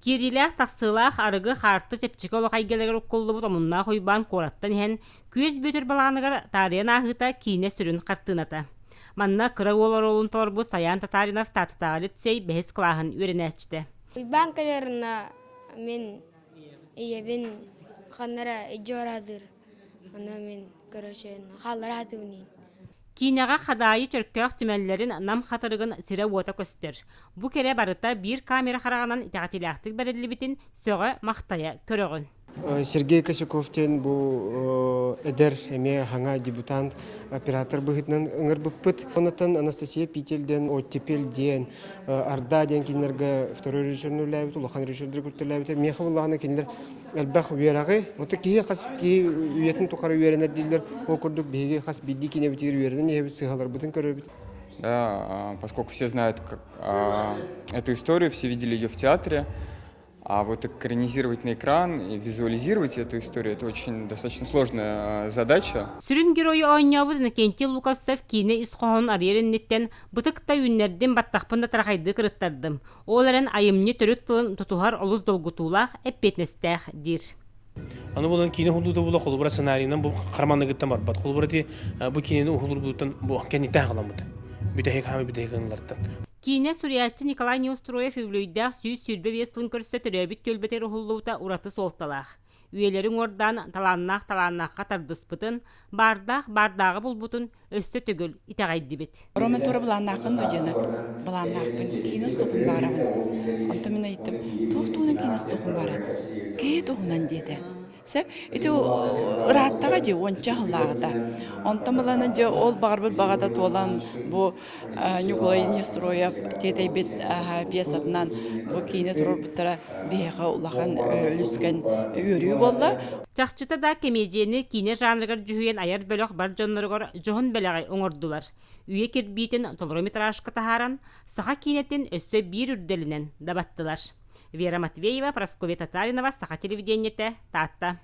Киириилээх-тахсыылаах арыгы хаарты чэпчэки олох эйгэлэригэр уккуллубут Омуннаах Уйбаан куораттан иһэн, Күөс Бүөтүр балаҕаныгар таарыйан ааһыыта киинэ сүрүн хартыыната. Манна кыра уол оруолун толорбут Сайаан Татаринов Тааттатааҕы лицей бэһис кылааһын үөрэнээччитэ. Уйбаан кэлэринэ мин ийэбин ханна эрэ илдьэ бараатыыр. Ону мин, короче, хааллара сатыыбын. Киинэҕэ Хадаайы Чөркөөх түмэллэрин Нам хатырыгын сирэ-уота көстөр. Бу кэрэ барыта биир камера хараҕынан итэҕэтиилээхтик бэриллибитин сөҕө-махтайа көрөҕүн. Сергей Косяков диэн бу эдэр эмиэ хаҥа дебютант оператор быһыытынан ыҥырбыппыт. Онтон Анастасия Питель диэн Оттепель диэн Арда диэн кинилэргэ второй режиссерын үлэлээбит, улахан режиссердары кытта үлэлээбитэ. Миэхэ буллаҕына кинилэр элбэх үөрэҕи, ото киһи хас киһи үйэтин тухары үөрэнэр дииллэр. Ол курдук биһиги хас биирдии киинэбитигэр үөрэнэн иһэбит, сыыһаларбытын көрөбүт. Да, поскольку все знают как, эту историю, все видели ее в театре, а вот экранизировать на экран и визуализировать эту историю – это очень достаточно сложная задача. Сүрүн геройу оонньообут Иннокентий Луковцев киинэ ис хоһоонун арыйар инниттэн бытык да үүннэрдим, баттахпын да тарахайдыы кырыттардым. Ол эрэн айымньы төрүт тылын тутуһар олус долгутуулаах, эппиэтинэстээх диир. Аны булан киинэ уһулуута була холобура сценарийынан бу хараманыгыттан барбат. Холобура ити бу киинэни уһулурбутуттан бу кэнниттэн халаммыт. Бүтэһик хаамы бүтэһик ынылартан. Киинэ суруйааччы Николай Неустроев үбүлүөйдээх 125 сылын көрсө төрөөбүт түөлбэтигэр уһуллубута ураты суолталаах. Үйэлэри уҥуордаан талааннаах талааннаахха тардыспытын, баардаах баардааҕы булбутун өссө төгүл итэҕэйдибит. Рома тура былааннааххын дуо дьиэни? Былааннаахпын. Киинэ устуохпун баарабын. Онтон мин ыйыттым, туох туһунан киинэ устуоххун баара? Киһи туһунан диэтэ. Сөп. Ити ырааттаҕа дии уонча сыллааҕыта. Онтон былаана дьэ ол баҕарбыт баҕата туолан бу Ньукулай Неустроев тиэтэйбит пьесатынан бу киинэ туруорбуттара биһиэхэ улахан үлүскэн үөрүү буолла. Чахчыта да кэмиэдьийэни киинэ жанрыгар дьүһүйэн айар бөлөх бар дьонноругар дьоһун бэлэҕи оҥордулар. Үйэ кирбиитин толору метражка таһааран, саха киинэтин өссө биир үрдэлинэн дабаттылар. Вера Матвеева, Прасковья Татаринова, Саха телевидениетэ, Таатта.